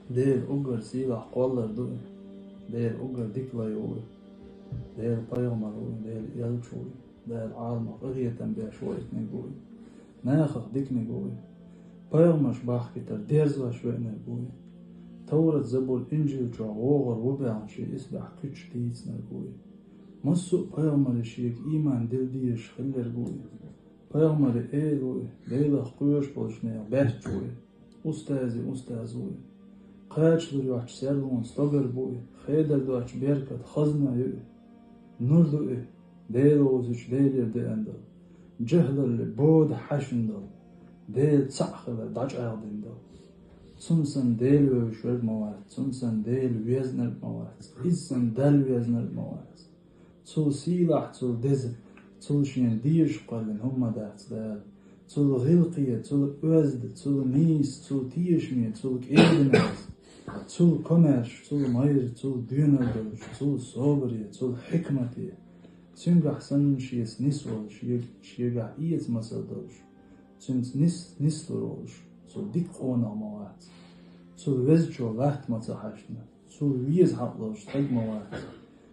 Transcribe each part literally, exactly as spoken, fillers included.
Дела уггар сийлахь кхоллар ду и. Дела уггар дика лай ву и. Дела пайхамар ву и, Дела элча ву и. Дала Ӏаламах къахетам беш вайтинарг ву и. Нахах диканиг ву и. Пайхамарш бахкийтар дерзош веанарг ву и. Товрат, Забур, Инжил чохь вогӀур ву баьхна шен исбаьхьа куьчаш дийцинарг ву и. Массо а пайхамаре шега ийман дилла дезаш хилларг ву и. Пайхамаре эр ву и, Делах кхоьруш болчу нехан баьчча ву и. Устазе устаз ву и. Кхачалур йоцчу серлонан стогар бу и, хедар доцчу беркат хазна ю и. Нур ду и, Дела вовзича Делера деана долу. Жахлалле бода хьаьшна долу. Дела цхьаъ хилар дӀачӀагӀдина долу. Цунна санна Дела вевзаш верг ма вац, цунна санна Дела везнарг ма вац, иза санна Далла везнарг ма вац. Цул сийлахь, цул деза, цул шена дезаш кхоьллина хӀумма дац Дала. Цул гӀиллакхе, цул оьзда, цул нийса, цул тешаме, цул кӀеда-мерза, цул комаьрша, цул майра, цул доьналла долуш, цул собаре, цул хьикмате. Цуьнгахь санна шеца нис волуш, шегахь эца масал долуш, цуьнца нис, нислур волуш, цул дика къонах ма вац. Цул везачо латта ма ца хьаьшна, цул веза хьакъ долуш стаг ма вац.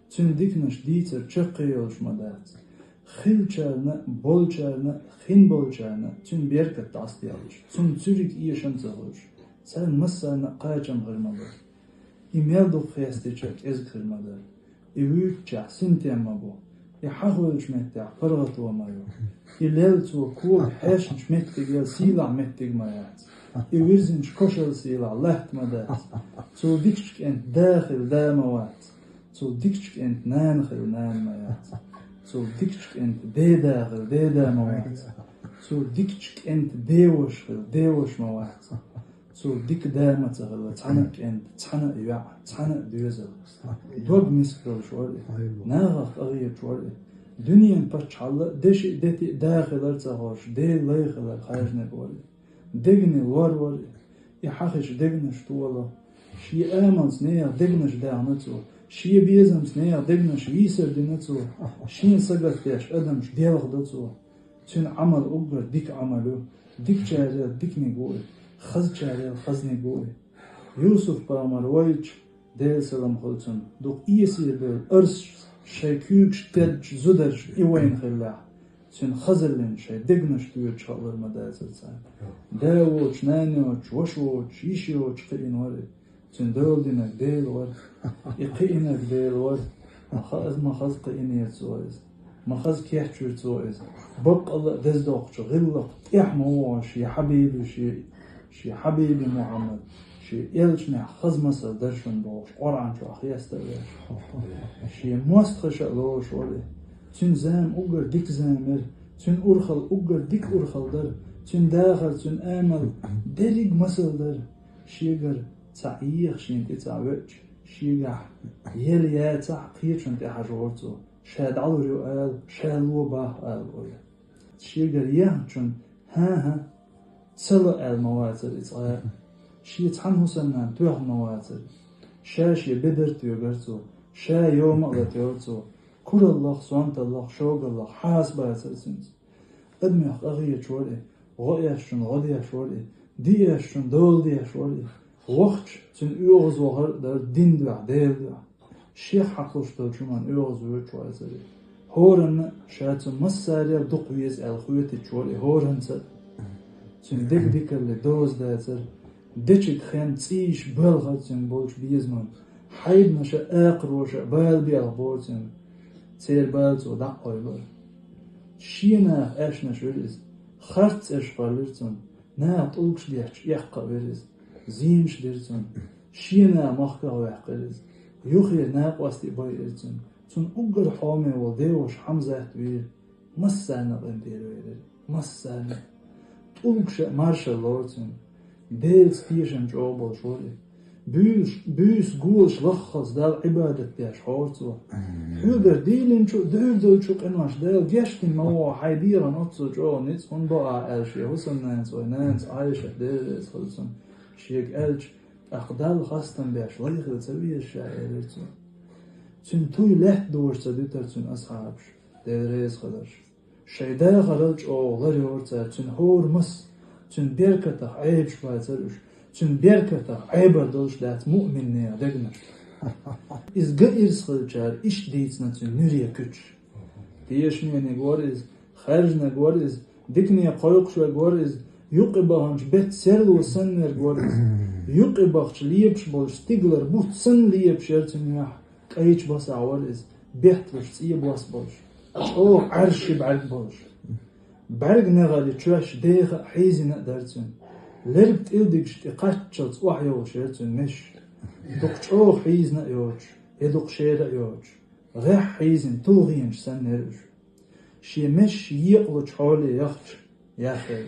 Цуьнан диканаш дийцар чаккхе йолуш ма дац. Хиллачарна а, болчарна а, хин болчарна а цуьнан беркат дӀасаделлалаш, цунна цуьриг эшам ца хуьлуш, царна массарна а кхачам хир ма дара. И мел дукха хестича а кӀезиг хир ма дара. И вуьйцучехь синтем ма бу. И хьахоьлучу меттехь паргӀато ма ю. И лелла цо кога хьаьшначу меттигел сийлахь меттиг ма яц. И вирзинчу кошал сийлахь латта ма дац. Цул дикачу кӀентан да хила да ма вац. Цул дикачу кӀентан нана хила нана ма яц. Цул дикачу кӀентан деда хила деда ма вац. Цул дикачу кӀентан деваша хила деваша ма вац. Цул дика да ма ца хилла цхьана а кӀентан, цхьана а йоӀан, цхьана а доьзалан. Дог миска долуш вара и. Нахах къахеташ вара и. Дуьненан паччахьалла а, деши а, дети а да хилар ца хууш, Дела лай хилар хаьржинарг вара и. Дегнийн лор вара и. И хьахича дегнаш толо. Шен амалца нехан дегнаш даьхна цо. Шен безамца нехан дегнаш йийсар дина цо. Шена сагатдеш адамаш делхадо цо. Цуьнан Ӏамал уггар дика Ӏамал ю. Дикачарел диканиг ву и, хазачарел хазниг ву и. Юсуп-пайхамар вайча, Делан салам хуьлу цунна, дукха эсийр бевлла арсаш шайн куьйгаш теддачу зударша и вайна хиллехь, цуьнан хазаллин шайн дегнаш тоьдуш хилар ма дацара царна. Да воцуш, нана йоцуш, ваша воцуш, йиша йоцуш кхиъна вара и. Цуьнан дола динарг Дела вара. И кхиънарг Дела вара. Ма хаза, ма хаза кхиънера цо иза. Ма хаза кечвира цо иза. Баккъалла а деза доккхучу гӀиллакх тӀехь ма вогӀуш, я хьабиби шен, шен хьабиби Мухьаммад, шен элчанехь хаза масал дара шуна бохуш, Къуръан чохь хеста а веш. Шен мостагӀаша а лоруш вара и. Цуьнан зама уггар дика зама яра. Цуьнан урхалла уггар дика урхалла дара. Цуьнан дахар, цуьнан амал дерриг масал дара. Шегара цхьаъ еха шена тӀе цхьаъ веача, шегахь ела яцахь а, кхечунна тӀе хьажавора цо. Ша дӀалур ю ала, ша ло бах ала вара. Шегара яхначунна хӀан-хӀа, ца ло аьлла ма вацара и цкъа а. Шен цхьана хӀусамнана тоьхна ма вацара. Ша шен бедар тоьгара цо, ша йома а латайора цо. Кураллах, сонталлах, шогаллах хьаса бацара цуьнца. Адамех къахеташ вара и, гӀо эшначунна гӀо деш вара и, де эшначунна дола деш вара и. Вахча, цуьнан оьгӀазвахар а дара дин дуьхьа, Делан дуьхьа. Шех хьакхуьуш долчу хӀуманна оьгӀазвоьдуш вацара и. ХӀоранна а ша цу массарел дукха веза аьлла хоьтуьйтуш вара и хӀоранца а. Цуьнан дегадикалле доза дацара. Дечиг хен цӀийш боьлхура цуьнан болчу безаман. Хьайбанаша а, акхароша а бала белхабора цуьнан. Церан бала цо дӀа а къойлура. Шен наха аьшнаш вира иза. Харц цӀераш кхоьллира цунна. Наха тӀулгаш детташ эккха а вира иза. Зенаш дира цунна. Шен наха махках а ваьккхира иза. Юххера накъостий а байира цуьнан. Цунна уггар хьоме волу деваша Хьамзат вийра. Массарна а къинтӀера вайра иза. Массарна а. ТӀулгаша а маршалла лора цуьнан. Делаца тешам чӀогӀа болуш вара и. Буьйсу, буьйсу голаш лаххалц Далла Ӏибадат деш хьора цо. Хьоьгара дийлинчу а, дуьйр долчу а къинош Дала гечдина ма вогӀу, хьайн дегӀан оццул чӀогӀа ницкъ хӀунда бо ахь аьлла, шен хӀусамнанас вай нанас Ӏайшат, Дела реза хуьлда цунна, шега аьлча, тӀаккха Далла хастам беш лай хила ца веза ша, элира цо. Цуьнан туй лаьтта дожа ца дуьтура цуьнан асхьабаш, Дела реза хуьларш. Шайн дахарал чӀогӀа ларйора цара, цуьнан хӀора мас, цуьнан беркатах Ӏебаш бацара уьш. Цуьнан беркатах Ӏебар долуш дац муъминнехан дегнаш. Иза ган ирс хилчара иштта дийцина цуьнан нуьре куьчаш. Тешнениг вара иза, хаьржинарг вара иза, дикане кхойкхуш верг вара иза, юкъе баханчу беттан серло санна верг вара иза. Юкъе бахча лепаш болчу стигалара бутт санна лепаш яра цуьнан юьхь, кӀайчу басахь вара иза, бетталуш цӀен бос болуш, чӀогӀа Ӏаьржа ши бӀаьрг болуш. БӀаьрг негӀаре чоьш деха а, хьийзина а дара цуьнан. Лерг тӀилдигаш тӀе кхаччалц охьайовлуш яра цуьнан меш. Дукха чӀогӀа хьийзина а йоцуш, я дукха шера а йоцуш, гӀеххьа хьийзина тулгӀенаш санна яра уьш. Шен меш екъалучу хьоле яхча, яхъяра.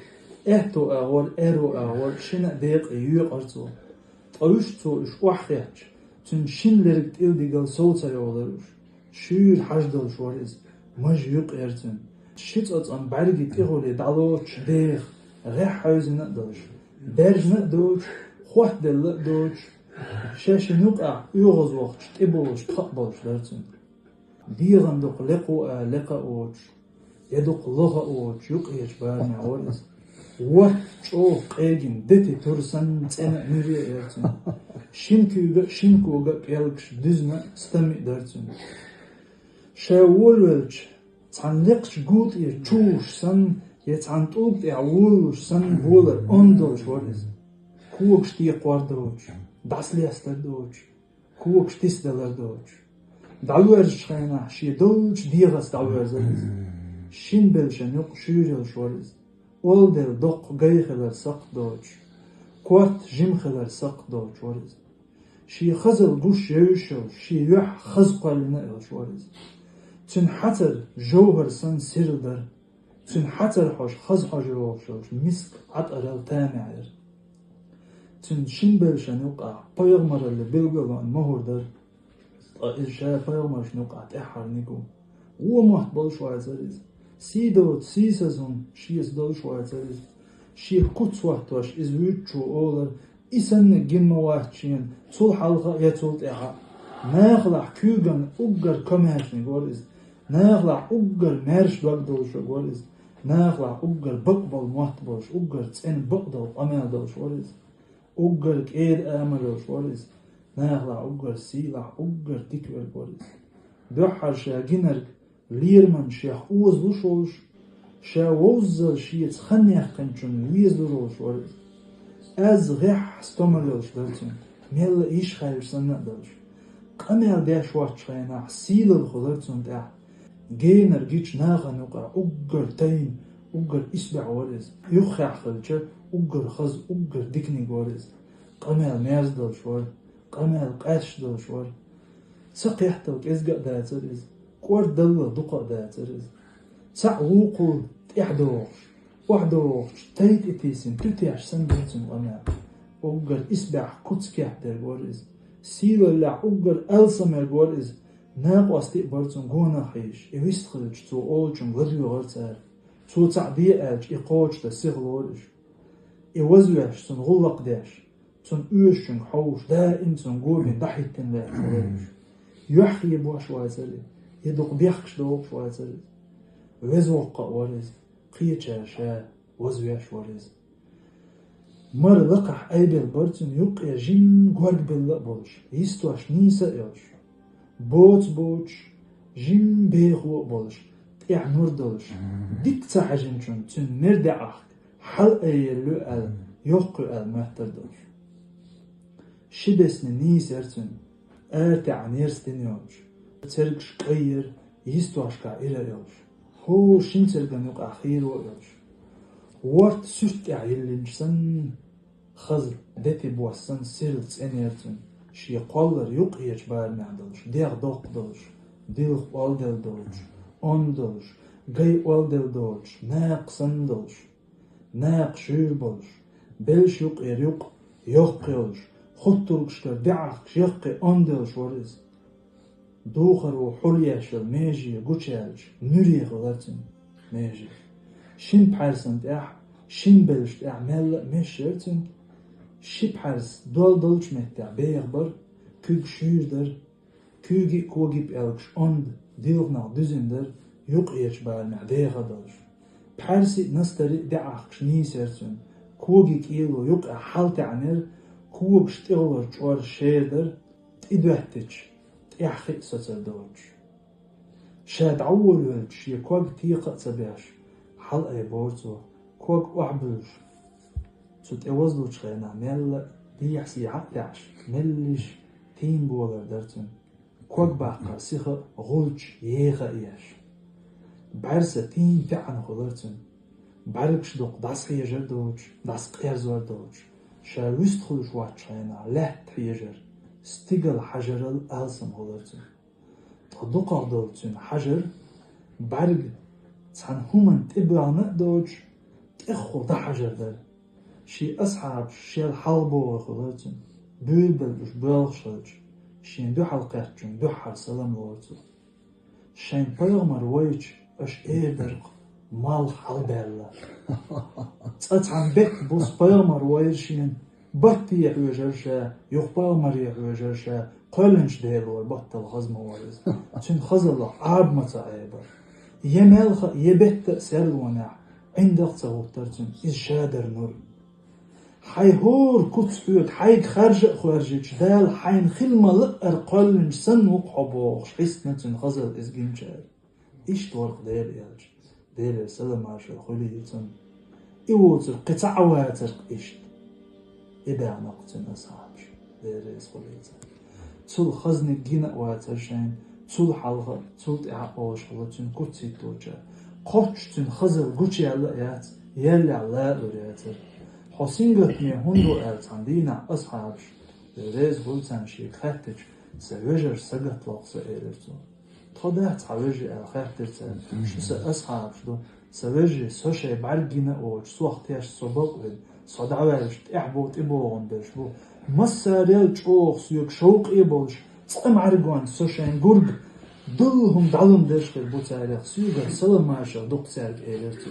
Аьтту агӀор, аьрру агӀор шина а декъе йоькъара цо. Ткъа вуьш цо уьш охьахецча, цуьнан шина лерг тӀилдигал сов ца йовлара уьш. Шуьйра хьажа долуш вара иза, мажа юкъ яра цуьнан. Ши цӀоцкъам бӀаьргийн тӀехуле дӀалоцуш деха, гӀеххьа хьаьвзина а долуш, даьржина а доцуш, хӀоттаделла а доцуш, шаьш шина юкъахь оьгӀазвахча тӀебогӀуш тха а болуш дара цуьнан. ДегӀан дукха лекха а, лекха а воцуш, я дукха лоха а воцуш, юкъерчу барамехь вара иза. Ворта чӀогӀа къегина, дети тур санна цӀена а, нуьре а яра цуьнан. Шина куьйга а, шина кога а пӀелгаш дуьзна а, стамми а дара цуьнан. Ша волавелча, цхьана лекхачу гу тӀера чу вуш санна, я цхьана тӀулга тӀехь волалуш санна, болар онда долуш вара иза. Когаш текхор доцуш, дӀасалестар доцуш, когаш тиса далар доцуш. ДӀалоьрзучу хенахь шен долчу дегӀаца дӀавоьрзара иза. Шина белшан юкъ шуьйра йолуш вара иза. Олделла доккха гай хилар сакхт доцуш, корта жима хилар сакхт доцуш вара иза. Шен хазалла гуш евзаш йолуш, шен юьхь хаза кхоьллина а йолуш вара иза. Цуьнан хьацар жовхӀар санна сирла дара. Цуьнан хьацар хьожа хаза хьожа йогӀуш йолчу миска ӀатӀарал тамехь яра. Цуьнан шина белшан юкъахь пайхамаралле билгалваьлла могӀар дара. Ткъа иза ша пайхамаршна юкъахь тӀаьххьарниг ву. Вон мотт болуш вацара иза. Сий доцу сийсаза хӀума шеца долуш вацара иза. Шех куц хӀоттош иза вуьйцучо олар, и санниг гина ма вац шена, цул хьалха а я цул тӀаьхьа а. Нахалахь куьйган уггар комаьршниг вара иза. Нахалахь уггар маьрша дог долуш верг вара иза. Нахалахь уггар бакъболу мотт болуш, уггар цӀена бакъдолу къамел долуш вара иза. Уггар кӀеда амал йолуш вара иза. Нахалахь уггар сийлахь, уггар дика верг вара иза. Дуьххьара ша гинарг лераман шех озалуш волуш, ша вовззал шеца хан яьккхинчунна везалур волуш вара иза. Аз гӀеххьа стомар йолуш дара цуьнан, мелла йиш хьаьжча санна а долуш. Къамел деш воцчу хенахь сийлалла хуьлура цунна тӀехь. Генара гича нахана юкъахь уггар тайна, уггар исбаьхьа вара иза. Юххехь хилча, уггар хаза, уггар диканиг вара иза. Къамел мерза долуш вара, къамел къаьсташ долуш вара. Ца кхеттал кӀезга а дацара иза, кӀордаллал дукха а дацара иза. Цхьаъ вукхул тӀаьхьадогӀуш, охьадогӀучу тай тӀе тийсина туьтеш санна дара цуьнан къамел. Уггар исбаьхьа куц кехь дерг вара иза. Сийлаллехь уггар алсамерг вара иза. Накъостий а бара цунна гонах хьийзаш, и вистхилча, цо олучунга ладоьгӀара цара. Цо цхьаъ де аьлча, и кхочушдан сихлора уьш. И вазвеш, цунна гӀуллакх деш, цунна оьшучуьнга хьовсуш, даим цунна гобина дӀахӀиттина ваьлла хилла уьш. Юьхь хебош вацара иза, я дукха бехкаш догӀуш вацара иза. Веза воккха а вара иза, кхечара ша вазвеш вара иза. Мара лакхахь айбелла бара цуьнан, юккъе жимма горгабелла а болуш, йистош нийса а йолуш. Боца боцуш, жимма бехо а болуш, тӀехь нур долуш, дика ца хьаьжначунна цуьнан мер даьӀахка, хьала айъелла ю аьлла, йоккха ю аьлла моьттар долуш. Ши бесни нийса яра цуьнан, ара тӀехь нерс дина йолуш, цергаш кӀай яра, йистошкахь ира а йолуш. ХӀора шина церган юкъахь хийро а йолуш. Ворта суьрт тӀехь йиллинчу санна, хаза дети бос санна сирла цӀена яра цуьнан, шен кхоллар юккъерчу барамехь долуш, дегӀ доккха долуш, дилха олделла доцуш, онда долуш, гай олделла доцуш, накха санна долуш, накха шуьйра болуш, белш юккъера юкъ йоккха йолуш, хуттургашкара даьӀахкаш яккхий онда йолуш вара иза. Духаро хьулъеш йолу меже гучуяьлча, нуьре хилара цуьнан меже. Шина пхьаьрсан тӀехь, шина белшан тӀехь мелла а меш яра цуьнан. Ши пхьаьрс дол долчу меттехь беха бара, куьг шуьйра дара. Куьйги а, коги а пӀелгаш онда, дилханах дуьзина дара, юккъерчу барамехь деха а долуш. Пхьаьрси а, настари а даьӀахкаш нийса яра цуьнан. Коги кӀело юккъехь хьала таьӀна яра, Когаш тӀехулара чӀор шера дара, тӀедоьттича, тӀехьа хи а соцар доцуш. Ша дӀаволавелча, шен ког текха а ца беш, хьалаайбора цо, ког охьабуьллуш. Цу тӀе вазлучу хенахь мелла а дехьа-сехьа а таьӀаш, меллаша тийна болар дара цуьнан. Ког баккхар сиха а, гӀулч еха а еш. БӀаьрса тийна таьӀна хилар цуьнан. БӀаьргаш дукха дӀасахьежар доцуш, дӀасакъерзор доцуш, ша вуьста хуьлуш воцчу хенахь лаьтта хьежар, стигала хьажарал алсам хилар цуьнан. Ткъа дукхах долу цуьнан хьажар, бӀаьрг цхьана хӀуманна тӀебоьгӀна а доцуш, тӀехула дӀахьажар дара. Шен асхьабаш шел хьалхабогӀур хилар цуьнан, буьйлабелла уьш боьлхуш хилча, шена дуьхьал кхеттачунна дуьххьара салам лора цо. Шайн пайхамар вайча, аша эр дара-кх, малх хьалабаьлла. Цкъа цхьана бехк буса пайхамар вайра шена, батте хьоьжура ша, юха пайхамаре хьоьжура ша, кхоьллинчу Дела вара, баттал хаза ма вара иза. Цуьнан хазаллах Ӏаба ма ца Ӏебара. Я маьлха а, я бетта а серлонехь, ӀиндагӀ а ца хӀуттара цуьнан, иза ша дара нур. Хьайн хӀора куц хьоьга хьайга харжа а хоьржича, Дала хьайна хила ма-лаъара кхоьллинчу санна ву-кх хьо бохуш, хьистина цуьнан хазалла иза гинчара. Иштта вара-кх Делан элча, Делера салам-маршалла хуьлийла цунна. И воцург кхин цхьа а вацара-кх иштта. И баьхна-кх цуьнан асхьабаш, Дела реза хуьлийла царна. Цул хазниг гина а вацара шайна, цул хьалха а, цул тӀаьхьа а олуш хилла цуьнан куц хӀитточара. Кхоччуш цуьнан хазалла гучуяьлла а яц, яьллехь лалур яцара. Хьо сингаттаме хӀунда ву аьлла цхьана дийнахь асхьабаша, Дела реза хуьлда царна, шега хаьттича, сан вежарша сагатло-кх сан, элира цо. Тхо дац хьан вежарий аьлла хаьттира цара. Шу сан асхьабаш ду. Сан вежарий, со шайн бӀаьрг гина а воцуш, сох тешна со бакъвина, со дӀаваьлча тӀаьхьа бу тӀебогӀун берш бу. Массарел чӀогӀа соьга шовкъе а болуш, цкъа мӀаьргонца со шайн гург, дулла хӀума дӀалун дерш хир бу царех, соьгара салам-маршалла ду-кх цаьрга, элира цо.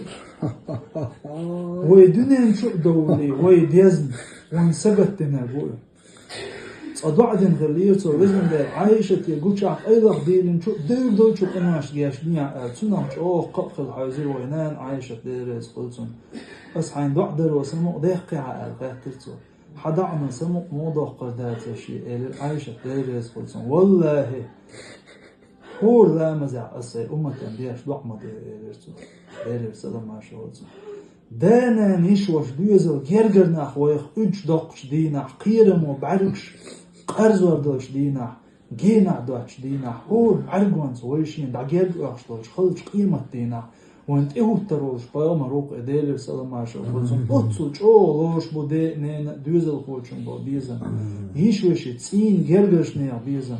Вай дуьнен чу а довлий, вай дезна, вайн сагатдинарг ву и. Цкъа доӀа дина хиллера цо, Везан Дела, Ӏайшате гучахь къайлаха дийлинчу, девр долчу къиношна гечдехьа аьлла, цунах чӀогӀа кхаъ хилла хьаьвзира вайн нана Ӏайшат, Дела реза хуьлда цунна. Аса хьайн доӀа даро самукъадехкехьа аьлла хаьттира цо. Хьан доӀанан самукъа муха доккхур дацара шен, элира Ӏайшат, Дела реза хуьлда цунна. ВаллахӀи, хӀора ламазехь аса сайн умматана деш доӀа ма де, элира цо. Делера салам-маршалла хуьлда цунна. Да-нана, йиша-ваша, доьзал, гергара нах вайх уьдуш доккхучу дийнахь, кхерамо бӀаьргаш къарзор долчу дийнахь, генахь доцучу дийнахь, хӀора бӀаьргонца вай шена дӀагерга оьхуш долчу халчу къематдийнахь, вайна тӀехӀуттур волуш пайхамар ву-кх и, Делера салам-маршалла хуьлда цунна. Оццул чӀогӀа лоруш бу ден а, ненан а, доьзалхочун болу безам. Йиша-вешин цӀийнан гергарчу нехан безам.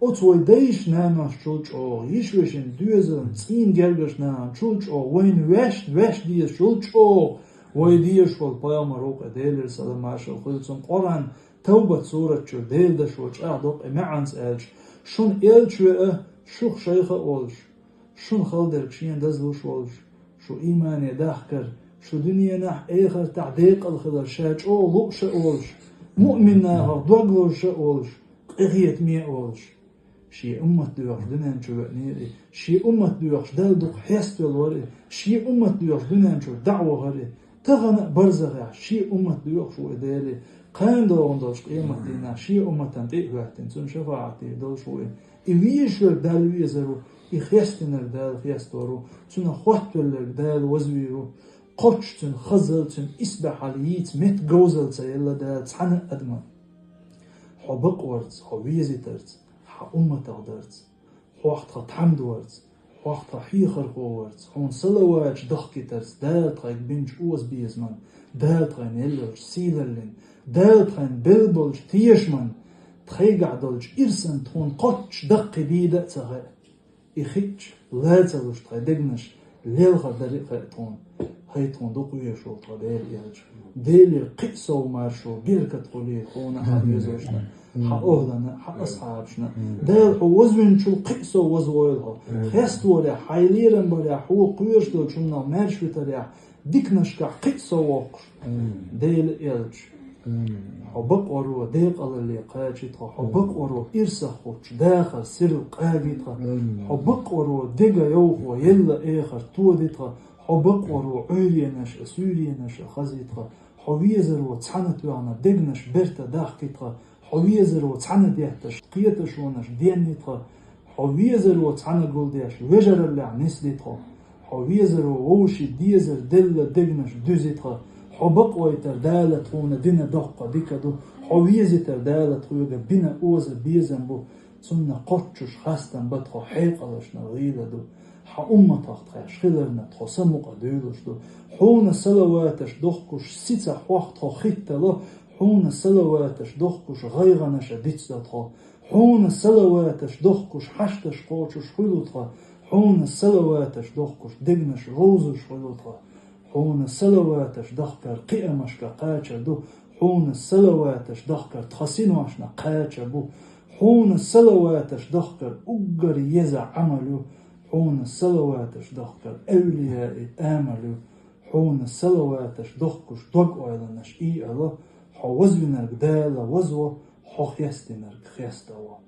Оцу вай дайшна-наношчул чӀогӀа, йиша-вешин доьзалан цӀийнан гергарчу наханчул чӀогӀа, вайна ваьшна, ваьш дезачул чӀогӀа вай дезаш волу пайхамар ву-кх и, Делера салам-маршалла хуьлда цунна. Къуръан Тавбат сурат чуьра Делан дашо чӀагӀдо-кх и маьӀанца аьлча: шуна элча веа, шух шайх а волуш, шуна хала дерг шена дазлуш а волуш, шу иймане дахкар, шу дуьненахь а, эхартахь а декъала хилар, ша чӀогӀа лууш а волуш, муъмин нахах дог лозуш а волуш, къинхетаме а волуш. Шен уммат доьхуш дуьнен чу веанера и, шен уммат доьхуш Далла дукха хеставелла вара и, шен уммат доьхуш дуьнен чуьра дӀа а вахара и. Тахана а барзахехь шен уммат доьхуш ву и Дела, кхана догӀун долчу къематдийнахь шен умматана тӀе а хӀоьттина, цунна шафаӀат дийр долуш ву и. И везаш верг Далла везар ву, и хестийнарг Дала хеставар ву, цунах хоттавелларг Дала вазвийр ву. Кхоччуш цуьнан хазалла, цуьнан исбаьхьалла йийца меттиг говзалла ца елла Дала цхьана а адамна. Хьо бакъварца, хьо везийтарца, хьан умматах дарца, хьох тхан тхьамда варца, хьох тхан хьехархо варца, хьуна салаваташ дахкийтарца, Дала тхайга бинчу озабезаман, Дала тхайна еллачу сийлаллин, Дала тхайна белла болчу тешаман, тхайгахь долчу ирсан тхуна кхоччуш даккхий дийда а ца хаьа. И хиъча, ла ца луш тхайн дегнаш лелхар даре а хаьа тхуна. ХӀай тхуна дукха везаш волу тхан Делан элча! Делера кхин а сов маршо, беркат хуьлийла хьуна а, хьан доьзалшна а, хьан охӀлана а, хьан асхьабашна а. Дала хьо вазвинчул кхин а сов вазвойла хьо. Хеставарехь, хьайн лерам барехь, хьо кхоьруш долчу хӀуманах маьрша витарехь, диканашкахь кхин а сов воккхуш. Делан элча! Хьо бакъвар ву, декъалалле кхачи тхо, хьо бакъвар ву, ирсах кхуьучу дахар сирла къаги тхо, хьо бакъвар ву, дегайовхо, елла эхарт тоди тхо, хьо бакъвар ву, Ӏуьйренаш а, суьйренаш а хази тхо, Хьо везаро цхьана тоьхна дегнаш берта дахкий тха, хьо везаро цхьана детташ кхеташонаш денний тха, хьо везаро цхьана гулдеш вежараллехь нислий тхо, хьо везаро вовший дезар делла дегнаш дуьзий тха, хьо бакъойтар Дала тхуна дина доккха дика ду, хьо везитар Дала тхоьга бина оза безам бу, цунна кхоччуш хастам ба тхо хьекъалашна гӀийла ду. Хьан умматах тхаьш хиларна тхо самукъа дуьйлуш ду. Хьуна салаваташ дохкуш сица хьох тхо хӀиттало, хьуна салаваташ дохкуш гӀайгӀанаша дицдо тхо. Хьуна салаваташ дохкуш хьашташ кхочуш хуьлу тхо. Хьуна салаваташ дохкуш дегнаш вовзуш хуьлу тхо. Хьуна салаваташ дахкар кхиамашка кхача ду. Хьуна салаваташ дахкар тха синошна кхача бу. Хьуна салаваташ дахкар уггар еза Ӏамал ю. Хьуна салаваташ дахкар эвлияи амал ю. Хьуна салаваташ дохкуш дог ойланаш ийало, хьо возвинарг Дала возво, хьо хестинарг хеставо.